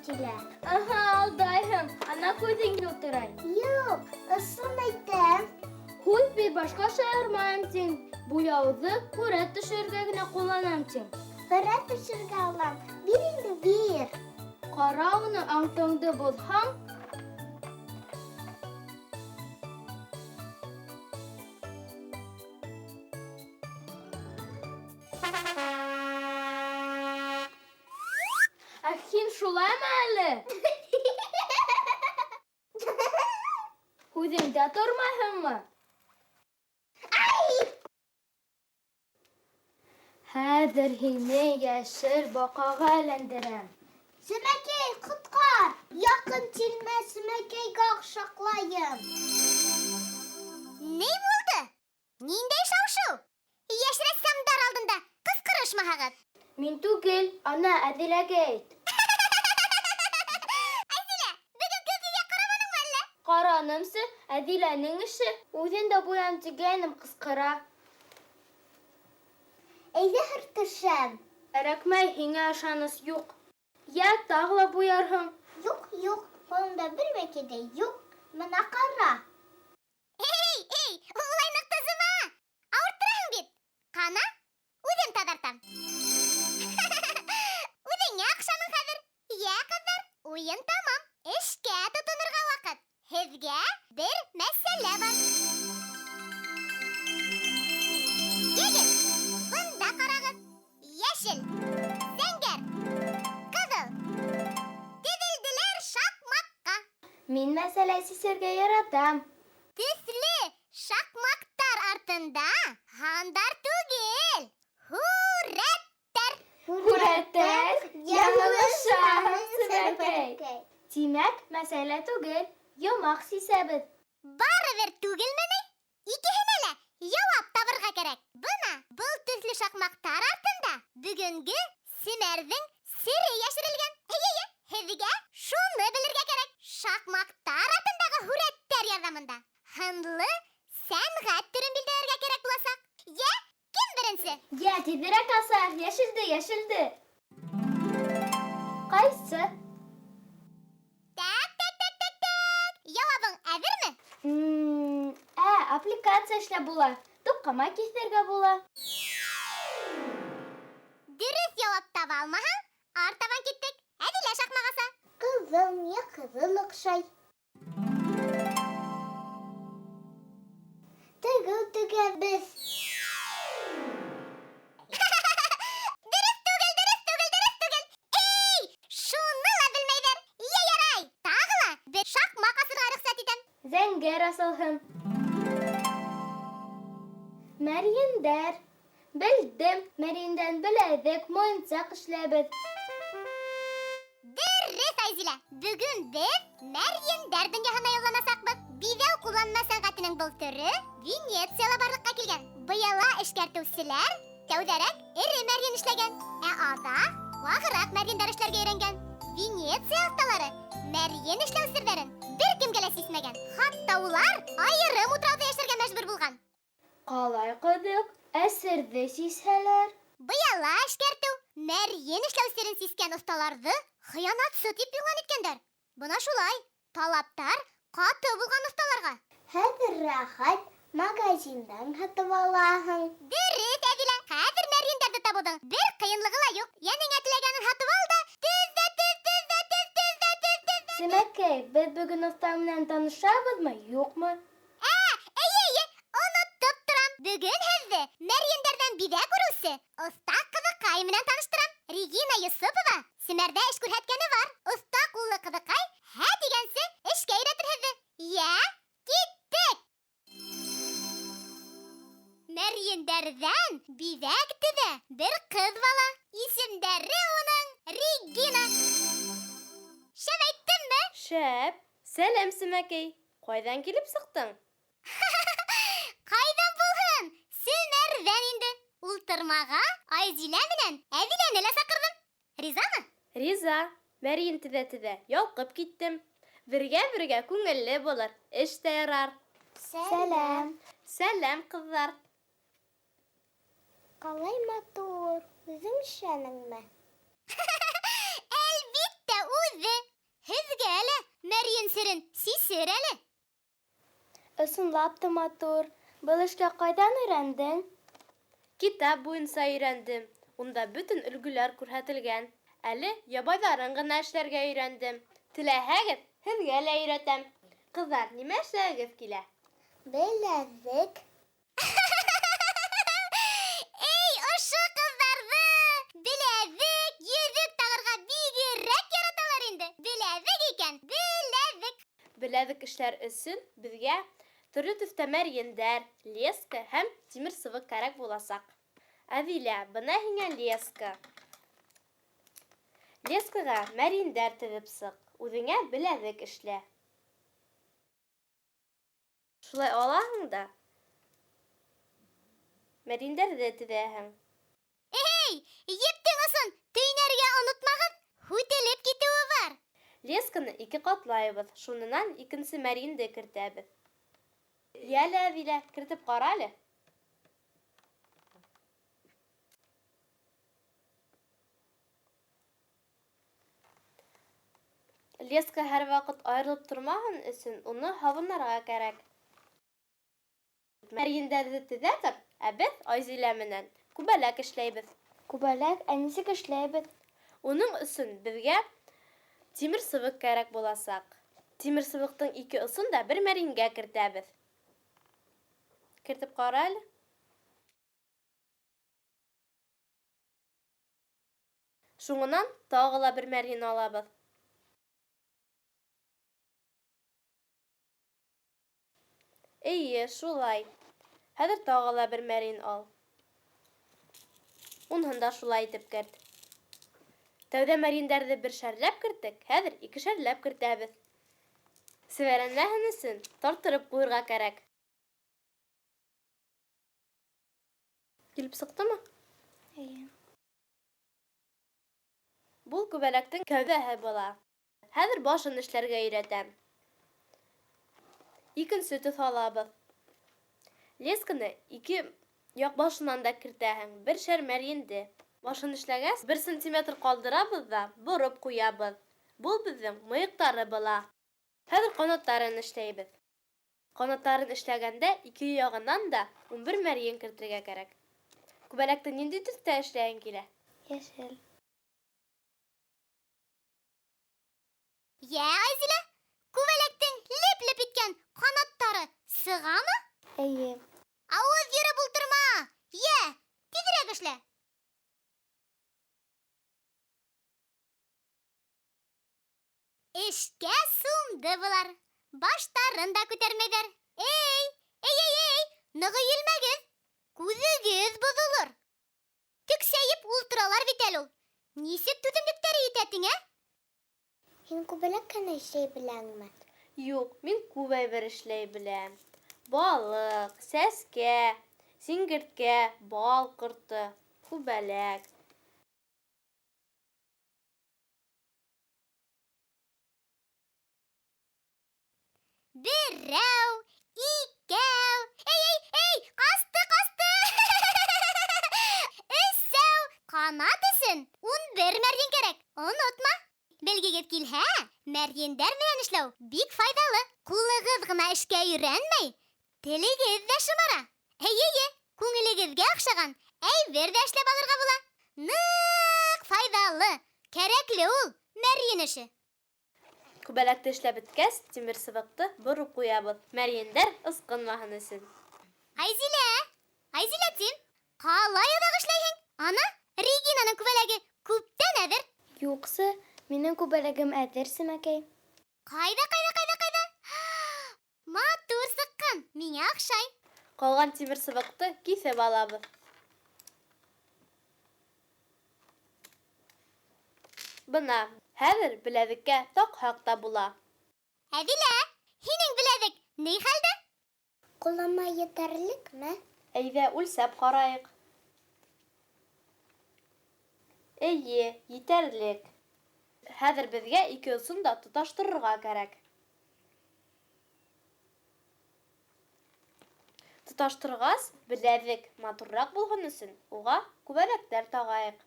килә. Аһа, алдайһың. Ана күҙең йылтырай. Юҡ, ысын әйтәм. Һүҙ бир, башҡа шаярмайым тиң. Буяуҙы һүрәт төшөрөргә генә ҡулланам тиң. Һүрәт төшөрөргә алам. Бир инде, бир. Ҡара уны, антыңды боҙһаң. Ә һин шулаймы әле? Һүҙеңдә тормайһыңмы? Хәҙер һине йәшел баҡаға әйләндерәм. Семәкәй, ҡотҡар! Яҡын килмә, Семәкәйгә оҡшаҡлайым. Ни булды? Ниндәй шау-шыу? Йәш рәссамдар алдында ҡысҡырышмаһағыҙ. Мин түгел, ана Әҙиләгә әйт. Әҙилә, бөгөн көҙгөгә ҡараманыңмы әллә? Ҡаранымсы, Әҙиләнең эше. Үҙен дә буян тигәйнем, ҡысҡыра. Әйҙә һөртөшәм. Кәрәкмәй, һиңә ышаныс юҡ. Йә, тағы ла буярһың. Юҡ, юҡ, ҡулымда бер бәкәй ҙә юҡ. Бына ҡара. Эй, эй, улай ныҡ тызыма. Ауырттыраһың бит. Ҡана, үҙем таҙартам. Үҙеңә оҡшаның хәҙер. Йә, ҡыҙҙар, уйын тамам. Эшкә тотонорға ваҡыт. Һеҙгә бер мәсьәлә бар. Йәгеҙ, бында ҡарағыҙ. Йәшел, зәңгәр, ҡыҙыл. Теҙелделәр шаҡмаҡҡа. Мин мәсьәлә сисергә яратам. Төҫлө шаҡмаҡтар артында һандар түгел, һүрәттәр. Һүрәттәр? Яңылышаһың, Себеркәй. Тимәк, мәсьәлә түгел, йомаҡ сисәбеҙ. Барыбер түгелме ни? Икеһенә лә яуап табырға кәрәк. Бына был төҫлө шаҡмаҡтар артында бөгөнгө семәрҙең сере йәшерелгән. Эйе, һеҙгә шуны белергә кәрәк. Шаҡмаҡтар артындағы һүрәттәр ярҙамында һынлы сәнғәт төрөн билдәләргә кәрәк буласаҡ. Йә, кем беренсе? Йә, тиҙерәк асайыҡ, йәшелде, йәшелде. Ҡайсы? Так, так, так, так, так. Яуабың әҙерме? Ә, аппликация эшләп була. Туҡыма киҫергә була. Дөрөҫ яуап таба алмаһаң, артабан киттек. Әҙилә шаҡмаҡ аса. Ҡыҙыл, миңә ҡыҙыл оҡшай. Тегеү тегәбеҙ. Дөрөҫ түгел, дөрөҫ түгел, дөрөҫ түгел. Эй, шуны ла белмәйҙәр. Йә, ярай, тағы ла бер шаҡмаҡ асырға рөхсәт итәм. Зәңгәр асылһын. Мәрйендәр. Белдем, мәрйендән беләҙек, муйынсаҡ эшләбеҙ. Дөрөҫ, Айзилә. Бөгөн беҙ мәрйендәр донъяһына юлланасаҡбыҙ. Биҙәү ҡулланма сәнғәтенең был төрө Венецияла барлыҡҡа килгән. Быяла эшкәртеүселәр тәүҙәрәк эре мәрйен эшләгән, ә аҙаҡ вағыраҡ мәрйендәр эшләргә өйрәнгән. Венеция оҫталары мәрйен эшләү серҙәрен бер кемгә лә сисмәгән. Хатта улар айырым утрауҙа йәшәргә мәжбүр булған. Ҡалай ҡыҙыҡ, ә серҙе сисһәләр? Быяла эшкәртеү, мәрйен эшләү серен сискән оҫталарҙы хыянатсы тип иғлан иткәндәр. Бына шулай, талаптар ҡаты булған оҫталарға. Хәҙер рәхәт, магазиндан һатып алаһың. Дөрөҫ, Әҙилә, хәҙер мәрйендәрҙе табыуҙың бер ҡыйынлығы ла юҡ. Йәнеңә теләгәнен һатып ал да, төҙ ҙә төҙ, төҙ ҙә төҙ, төҙ ҙә төҙ, төҙ ҙә. Семәкәй, беҙ бөгөн оҫта менән танышабыҙмы, юҡмы? Ә, эйе, эйе, онотоп торам. Бөгөн һеҙҙе мәрйендәрҙән биҙәк үреүсе оҫта ҡыҙыҡай менән таныштырам. Регина Йосопова Семәрҙә эш күрһәткәне бар. Оҫта ҡуллы ҡыҙыҡай һә тигәнсе эшкә өйрәтер һеҙҙе. Йә, киттек! Мәрйендәрҙән биҙәк төҙә бер ҡыҙ бала. Исемдәре уның Регина. Шәп әйттемме? Шәп! Сәләм, Семәкәй! Ҡайҙан килеп сыҡтың? Ҡайҙан булһын? Семәрҙән инде. Ултырмаға Айзилә менән Әҙиләне лә саҡырҙым. Ризамы? Риза. Мәрйен теҙә-теҙә ялҡып киттем. Бергә-бергә күңелле булыр, эш тә ярар. Сәләм. Сәләм, ҡыҙҙар. Ҡалай матур, үҙең эшләнеңме? Әлбиттә, үҙе. Үҫер әле. Ысынлап та матур. Был эшкә ҡайҙан өйрәндең? Китап буйынса өйрәндем. Унда бөтөн өлгөләр күрһәтелгән. Әле ябайҙарын ғына эшләргә өйрәндем. Теләһәгеҙ, һеҙгә лә өйрәтәм. Ҡыҙҙар, нимә эшләгегеҙ килә? Беләҙек. Эй, ошо ҡыҙҙарҙы! Беләҙек, йөҙөк тағырға бигерәк яраталар инде. Беләҙек икән, беләҙек. Беләҙек эшләр өсөн беҙгә төрлө төҫтә мәрйендәр, леска һәм тимер сыбыҡ кәрәк буласаҡ. Әҙилә, бына һиңә леска. Лескаға мәрйендәр теҙеп сыҡ, үҙеңә беләҙек эшлә. Шулай алаһың да мәрйендәрҙе теҙәһең. Эй, ептең осон төйнәргә онотмағыҙ. Һүтелеп китеүе бар. Лесканы ике ҡатлайбыҙ, шунынан икенсе мәрйенде кертәбеҙ. Йәле, Әҙилә, кертеп ҡара әле. Леска һәр ваҡыт айырылып тормаһын өсөн уны һабынларға кәрәк. Мәрйендәрҙе теҙә тор, ә беҙ Айзилә менән күбәләк эшләйбеҙ. Күбәләк, ә нисек эшләйбеҙ? Уның өсөн беҙгә тимер сыбыҡ кәрәк буласаҡ. Тимер сыбыҡтың ике осон да бер мәрйенгә кертәбеҙ. Кертеп ҡара әле. Шуңынан тағы ла бер мәрйен алабыҙ. Эйе, шулай. Хәҙер тағы ла бер мәрйен ал. Уныһын да шулай итеп керт. Тәүҙә мәрйендәрҙе бершәрләп керттек, хәҙер икешәрләп кертәбеҙ. Себәрәнмәһен өсөн тарттырып ҡуйырға кәрәк. Килеп сыҡтымы? Эйе. Был күбәләктең кәүҙәһе була. Хәҙер башын эшләргә өйрәтәм. Икенсе төҫ алабыҙ. Лесканы ике яҡ башынан да кертәһең, бершәр мәрйенде. Башын эшләгәс, 1 сантиметр ҡалдырабыҙ ҙа бороп ҡуябыҙ. Был беҙҙең мыйыҡтары була. Хәҙер ҡанаттарын эшләйбеҙ. Ҡанаттарын эшләгәндә ике яғынан да 11 мәрйен кертергә кәрәк. Күбәләкте ниндәй төҫтә эшләгең килә? Йәшел. Йә, Айзилә, күбәләктең леп-леп иткән ҡанаттары сығамы? Эйе. Ауыҙ йырып ултырма. Йә, тиҙерәк эшлә. Эшкә сумды былар. Баштарын да күтәрмәйҙәр. Эй, эй, эй, эй, ныҡ эйелмәгеҙ. Күҙегеҙ боҙолор. Тексәйеп ултыралар бит әле ул. Нисек түҙемлектәре етә тиң, ә? Һин күбәләк кенә эшләй беләңме? Юҡ, мин күп әйбер эшләй беләм. Балыҡ, сәскә, сиңерткә, бал ҡорто, күбәләк. Берәү, икәү. Эй, эй, эй, ҡасты, ҡасты. Өсәү. Ҡанат өсөн 11 мәрйен кәрәк. Онотма. Белгегеҙ килһә, мәрйендәр менән эшләү бик файҙалы. Ҡулығыҙ ғына эшкә өйрәнмәй, телегеҙ ҙә шымара. Эйе, күңелегеҙгә оҡшаған әйбер ҙә эшләп алырға була. Ныҡ файҙалы, кәрәкле ул мәрйен эше. Күбәләкте эшләп бөткәс, тимер сыбыҡты бороп ҡуябыҙ. Мәрйендәр ысҡынмаһын өсөн. Айзилә, Айзилә тим, ҡалай оҙаҡ эшләйһең? Ана, Регинаның күбәләге күптән әҙер. Юҡсы, минең күбәләгем әҙер, Сәмәкәй. Ҡайҙа, ҡайҙа, ҡайҙа, ҡайҙа? Матур сыҡҡан, миңә оҡшай. Ҡалған тимер сыбыҡты киҫеп алабыҙ. Бына, хәҙер беләҙеккә таҡһаҡ та була. Әҙилә, һинең беләҙек ни хәлдә? Ҡулыма етәрлекме? Әйҙә, үлсәп ҡарайыҡ. Эйе, етәрлек. Хәҙер беҙгә ике осон да тоташтырырға кәрәк. Тоташтырғас, беләҙек матурыраҡ булһын өсөн уға күбәләктәр тағайыҡ.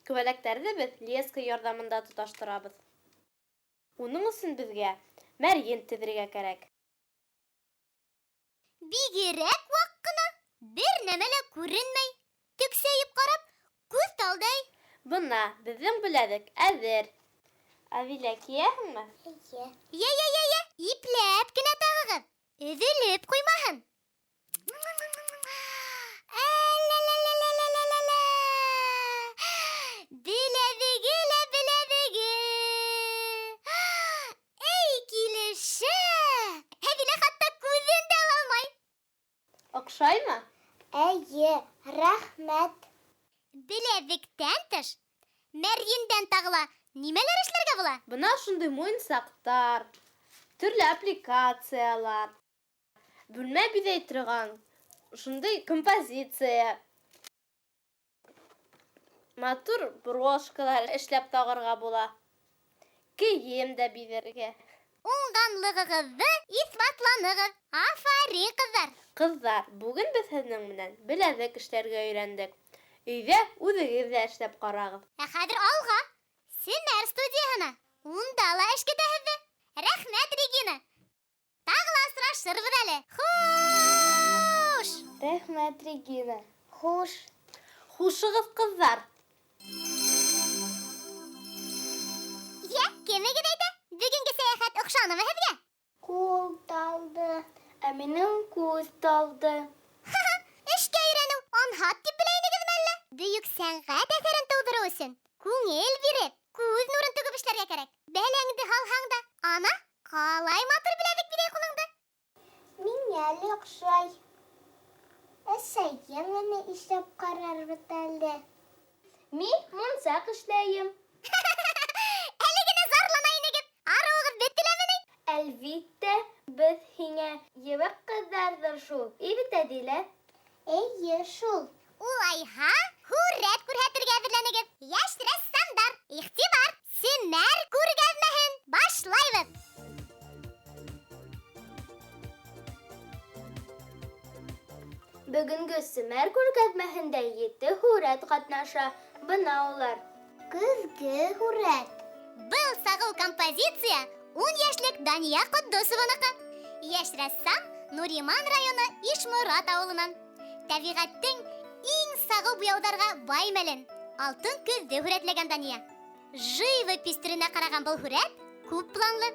Күбәләктәрҙе беҙ леска ярҙамында тоташтырабыҙ. Уның өсөн беҙгә мәрйен теҙергә кәрәк. Бигерәк ваҡ ҡына, бер нәмә лә күренмәй. Тексәйеп ҡарап, күҙ талдай. Бына беҙҙең беләҙек әҙер. Әҙилә, кейәһеңме? Эйе. Йә, йә, йә, йә, ипләп кенә тағығыҙ. Өҙөлөп ҡуймаһын. Әллә-лә-лә-лә-лә-лә-лә. Беләҙеге лә беләҙеге. Эй, килешә. Әҙилә хатта күҙен дә ала алмай. Оҡшаймы? Эйе, рәхмәт. Беләҙектән тыш, мәрйендән тағы ла нимәләр эшләргә була? Бына шундай муйынсаҡтар, төрлө аппликациялар, бүлмә биҙәй торған шундай композиция, матур брошкалар эшләп тағырға була. Кейем дә биҙәргә. Уңғанлығығыҙҙы иҫбатланығыҙ. Афарин, ҡыҙҙар. Ҡыҙҙар, бөгөн беҙ һеҙҙең менән беләҙек эшләргә өйрәндек. Өйҙә үҙегеҙ ҙә эшләп ҡарағыҙ. Ә хәҙер алға, Семәр студияһына. Унда ла эш көтә һеҙҙе. Рәхмәт, Регина. Тағы ла осрашырбыҙ әле. Хуш! Рәхмәт, Регина. Хуш. Хушығыҙ, ҡыҙҙар. Йә, кемегеҙ әйтә? Бөгөнгө сәйәхәт оҡшанымы һеҙгә? Ҡул талды. Ә минең күҙ талды. Эшкә өйрәнеү анһат тип белә инегеҙме әллә? Бөйөк сәнғәт әҫәрен тыуҙырыу өсөн күңел биреп, күҙ нурын түгеп эшләргә кәрәк. Бәләңде һалһаң да, ана, ҡалай матур беләҙек биҙәй ҡулыңды. Миңә лә оҡшай. Әсәйем генә эшләп ҡарарбыҙ әле. Мин мунсаҡ эшләйем. Әле генә зарлана инегеҙ. Арыуығыҙ бөттөләме ни? Әлбиттә, беҙ һиңә ебәк ҡыҙҙарҙыр шул. И бит, Әҙилә? Эйе шул. Улайһа, һүрәт күрһәтергә әҙерләнегеҙ. Йәш рәссамдар, иғтибар, Семәр күргәҙмәһен башлайбыҙ. Бөгөнгө Семәр күргәҙмәһендә 7 һүрәт ҡатнаша. Бына улар. Көҙгө һүрәт. Был сағыу композиция 10 йәшлек Дания Ҡотдосованыҡы. Йәш рәссам Нуриман районы Ишморат ауылынан. Тәбиғәттең иң сағыу буяуҙарға бай мәлен алтын көҙҙө һүрәтләгән Дания. Живопись төрөнә ҡараған был һүрәт күп планлы.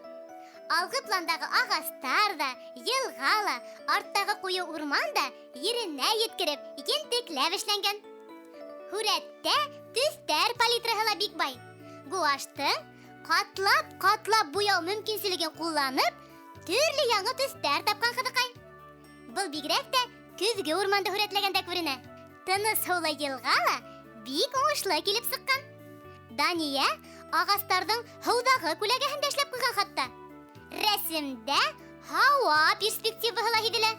Алғы пландағы ағастар ҙа, йылға ла, арттағы ҡуйы урман да еренә еткереп, ентекләп эшләнгән. Һүрәттә төҫтәр палитраһы ла бик бай. Гуаштың ҡатлап-ҡатлап буяу мөмкинселеген ҡулланып, төрлө яңы төҫтәр тапҡан ҡыҙыҡай. Был бигерәк тә көҙгө урманды һүрәтләгәндә күренә. Тыныс һыулы йылға ла бик уңышлы килеп сыҡҡан. Дания ағастарҙың һыуҙағы күләгәһен дә эшләп ҡуйған хатта. Рәсемдә һауа перспективаһы ла һиҙелә.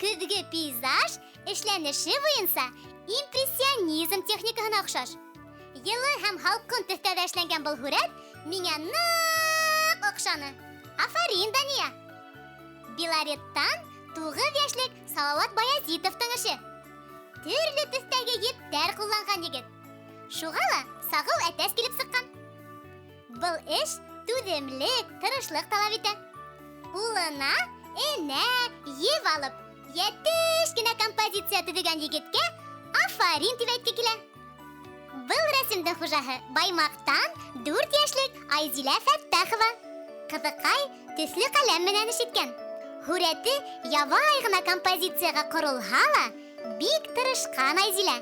Көҙгө пейзаж эшләнеше буйынса импрессионизм техникаһына оҡшаш. Йылы һәм һалҡын төҫтәрҙә эшләнгән был һүрәт миңә ныҡ оҡшаны. Афарин, Дания! Белореттан 9 йәшлек Салауат Баязитовтың эше. Төрлө төҫтәге ептәр ҡулланған егет. Шуға ла сағыу әтәс килеп сыҡҡан. Был эш түҙемлек, тырышлыҡ талап итә. Улына энә, еп алып, йәтеш кенә композиция төҙөгән егеткә афарин тип әйтке килә. Был рәсемдең хужаһы Баймаҡтан 4 йәшлек Айзилә Фәттәхова. Ҡыҙыҡай төҫлө ҡәләм менән эш иткән. Һүрәте ябай ғына композицияға ҡоролһа ла, бик тырышҡан Айзилә.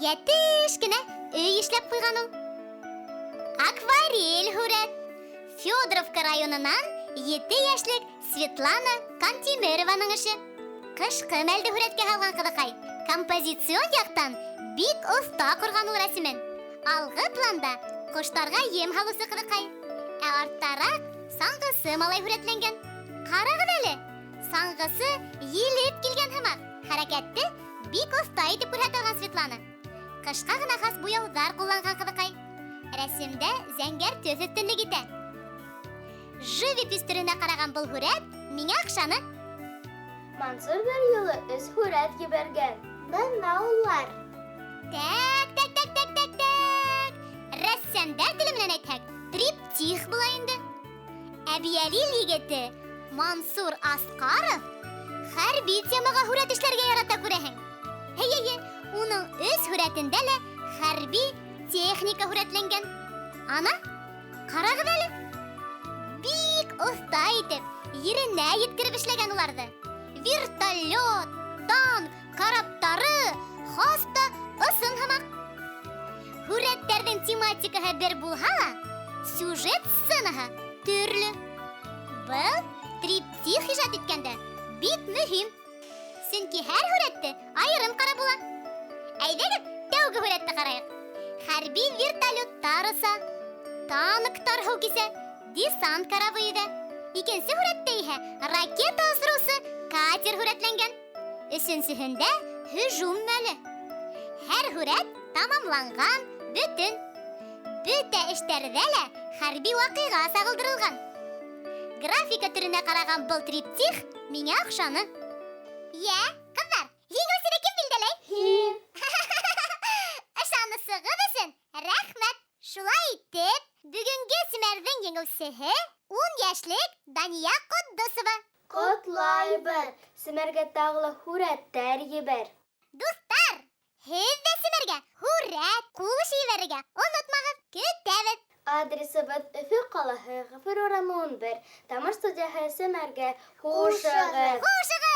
Йәтеш кенә өй эшләп ҡуйған ул. Акварель һүрәт. Федоровка районынан 7 йәшлек Светлана Кантимерованың эше. Ҡышҡы мәлде һүрәткә һалған ҡыҙыҡай. Композицион яҡтан бик оҫта ҡорған ул рәсемен. Алғы планда ҡоштарға ем һалыусы ҡыҙыҡай. Ә арттараҡ саңғысы малай һүрәтләнгән. Ҡарағыҙ әле, саңғысы елеп килгән һымаҡ. Хәрәкәтте бик оҫта итеп күрһәтә алған Светлана. Ҡышҡа ғына хас буяуҙар ҡулланған ҡыҙыҡай. Рәсемдә зәңгәр төҫ өҫтөнлөк итә. Живопись төрөнә ҡараған был һүрәт миңә оҡшаны. Мансур бер юлы 3 һүрәт ебәргән. Бына улар. Тәк, тәк, тәк, тәк, тәк, тәк. Рәссамдар теле менән әйтһәк, триптих була инде. Әбйәлил егете Мансур Асҡаров хәрби темаға һүрәт эшләргә ярата, күрәһең. Эйе, уның өс һүрәтендә лә хәрби техника һүрәтләнгән. Ана, ҡарағыҙ әле. Бик оҫта итеп, еренә еткереп эшләгән уларҙы. Вертолет, танк, караптары, хас та ысын һымаҡ. Һүрәттәрҙең тематикаһы бер булһа ла, сюжет сценаһы төрлө. Был триптих ижад иткәндә бик мөһим. Сөнки һәр һүрәтте айырым ҡарап була. Әйҙәгеҙ, тәүге һүрәтте ҡарайыҡ. Хәрби вертолеттар оса, танктар һыу кисә, десант карабы йөҙә. Икенсе һүрәттә иһә ракета осороусы катер һүрәтләнгән. Өсөнсөһөндә һөжүм мәле. Һәр һүрәт тамамланған, бөтөн. Бөтә эштәрҙә лә хәрби ваҡиға сағылдырылған. Графика төрөнә ҡараған был триптих миңә оҡшаны. Йә, ҡыҙҙар, еңеүсене кем билдәләй? Һин. Ышанысығыҙ өсөн рәхмәт. Шулай итеп, бөгөнгө семәрҙең еңеүсеһе 10 йәшлек Дания Ҡотдосова. Ҡотлайбыҙ! Семәргә тағы ла һүрәттәр ебәр. Дуҫтар, һеҙ ҙә семәргә һүрәт, ҡул эше ебәрергә онотмағыҙ. Көтәбеҙ. Адресыбыҙ Өфө ҡалаһы, Ғәфүр урамы 11, Тамыр студияһы Семәргә. Хушығыҙ! Хушығыҙ!